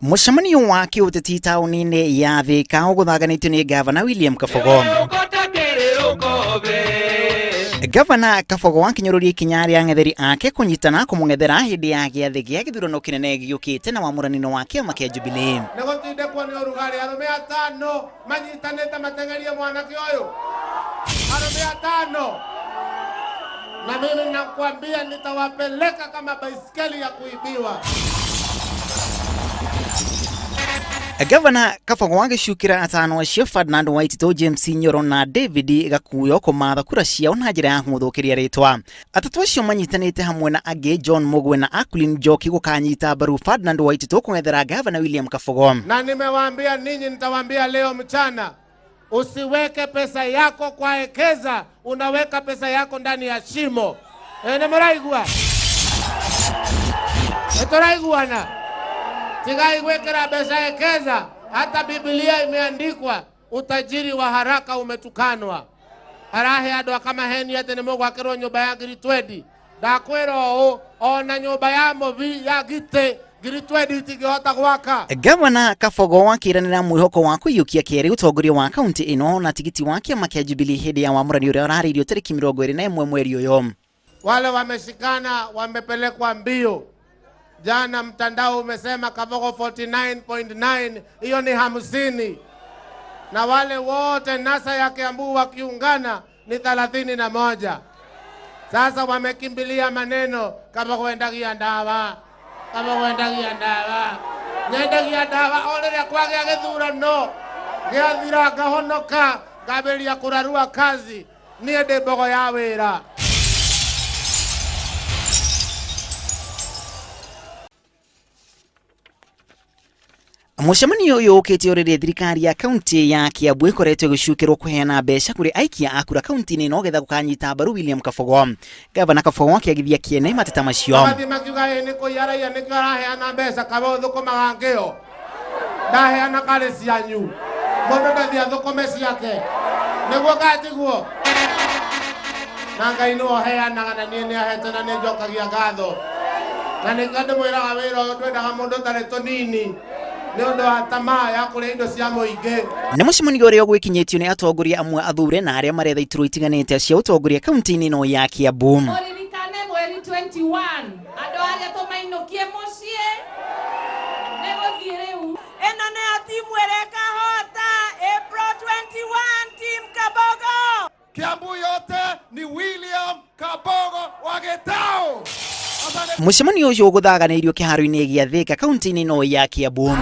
Mũcemanio wa kĩũteti taũni-inĩ ya Thĩka ũgũthaganĩtio nĩ Gavana William Kabogo. Gavana Kabogo akinyũrũria ikinya rĩa ang'etheri ake kũnyitana kũmũng'ethera hĩndĩ ya gĩathĩ gĩa gĩthurano kĩnene gĩũkĩte na wamũranino wa kĩama kĩa Jubilee. Nĩ gũtindĩkwo nĩ ũrugarĩ, arũme atano manyitanĩte mateng'erie mwanake ũyũ, arũme atano, na mimi nakwambia nitawapeleka kama baiskeli ya kuibiwa. Gavana Kabogo agĩcukĩra atano acio Ferdinand Waititũ, James Nyoro na David Gakuyo kũmatha kura ciao na njĩra ya kũmũthũkĩria rĩtwa. Atatũ acio manyitanĩte hamwe na angĩ John Mugwe na Aquiline Njoki gũkanyita mbaru Ferdinand Waititũ kũng'ethera Gavana William Kabogo. Na nimewaambia ninyi, nitawaambia leo mchana, usiweke pesa yako kwa Ekeza, unaweka pesa yako ndani ya shimo. E, nĩmũraigua? Nĩtũraiguana? Tigai gwĩkĩra mbeca Ekeza. Hata Biblia imeandikwa utajiri wa haraka umetukanwa. Arahe andũ akamahenia atĩ nĩ mũgwakĩrwo nyũmba ya ngiri twendi. Ndakwĩra ũũ, ona nyũmba ya mũbi ya ngitĩ ngiri twendi itingĩhota gwaka. Gavana Kabogo akĩranĩra mwĩhoko wa kũiyũkia kerĩ ũtongoria wa kaunti ĩno na tigiti wa kĩama kĩa Jubilee hĩndĩ ya wamũrani ũrĩa ũrarĩirio tarĩki 21 mweri ũyũ. Wale wameshikana wamepelekwa mbio. Jana mtandao umesema Kabogo 49.9, hiyo ni 50, na wale wote NASA ya Kiambu wakiungana ni 31. Sasa wamekimbilia maneno Kabogo endagia ndawa, Kabogo endagia ndawa, nyendagia ndawa o rĩrĩa kwagĩa gĩthurano gĩathira ngahonoka ngambĩrĩria kũrarua kazi niĩ ndĩ mbogo ya wĩra. Mũcemanio ũyũ ũkĩte o rĩrĩa thirikari ya kaunti ya Kiambu ĩkoretwo ĩgĩcukĩrwo kũheana mbeca kũrĩ aikia a kura kaunti-inĩ ĩno getha gũkanyita mbaru William Kabogo. Gavana Kabogo akĩagithia kĩene mateta macio. Magathiĩ makiuga ĩ nĩ kũiya araiya nĩkĩo araheana mbeca kaba ũthũkũmaga ngĩo ndaheana karĩ cianyu mũndũ ndathiĩ athũkũme ciake nĩguo kana tiguo? Na Ngai nĩwe ũheanaga na niĩ nĩahete na nĩnjokagia ngatho na nĩkĩo ndĩmwĩraga wĩra ũyũ ndwendaga mũndũ ũtarĩ tũnini nĩ ũndũ wa tamaa ya kũrĩa indo cia mũingĩ. Nĩ mũcemanio ũrĩa ũgwĩkinyĩtio nĩ atongoria amwe athure na arĩa maretha iturwa itiganĩte cia ũtongoria kaunti-inĩ ĩno ya Kiambu. Mũririkane mweri 21 andũ arĩa tũmainũkie mũciĩ nĩ gũthiĩ rĩu. Ĩno nĩyo timu ĩrĩa ĩkahota April 21, Team Kabogo. Kiambu yote ni William Kabogo wa Gitau. Mũcemanio ũcio ũgũthaganĩirio kĩharo-inĩ gĩa Thika kaunti-inĩ ĩno ya Kiambu.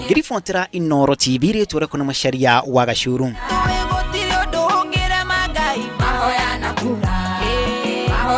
Ngĩribotera Inooro TV rĩtwa rĩakwa nĩ Macharia wa Gacuru.